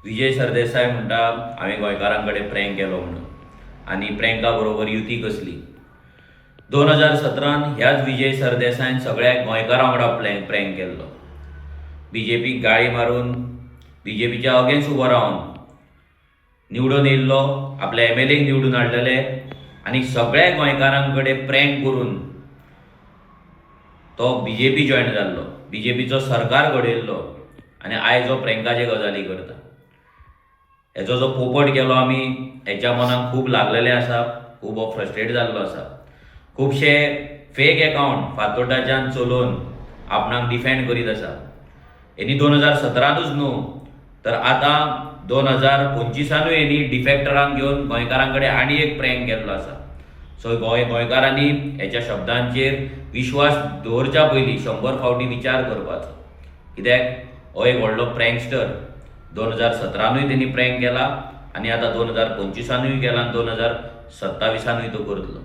विजय सरदेसाय म्हणटा, हांवें गोंयकारां कडेन प्रँक केलो म्हणून आनी प्रँका बरोबर युती कसली. 2017न ह्याच विजय सरदेसायान सगळ्या गोंयकारां वांगडा प्रँक केल्लो. बीजेपीक गाळी मारून, बीजेपीच्या अगेन्स्ट उबो रावन निवडून येयल्लो, आपल्या एमएलएक निवडून हाडलेले आनी सगळ्या गोंयकारां कडेन प्रँक करून तो बीजेपी जॉयन जाल्लो, बीजेपीचो सरकार घडयल्लो आनी आयज हो प्रँकाचे गजाली करता. हेजो जो पोपट केलो आमी, हेच्या मनाक खूब लागलेलें आसा. खूब हो फ्रस्ट्रेट जाल्लो आसा. खुबशे फेक एकावंट फातोड्डाच्यान चलोवन आपणाक डिफेंड करीत आसा. हेणी 2017तूच न्हू, तर आतां 2025नूय हेणी डिफेक्टरांक घेवन गोंयकारां कडेन आनी एक प्रँक केल्लो आसा. सो गोंयकारांनी हेच्या शब्दांचेर विश्वास दवरच्या पयलीं 100 फावटी विचार करपाचो, कित्याक हो एक व्हडलो प्रँकस्टर. 2017नूय तेणी प्रँक केला आनी आतां 2025नूय केला आनी 2027नूय तो करतलो.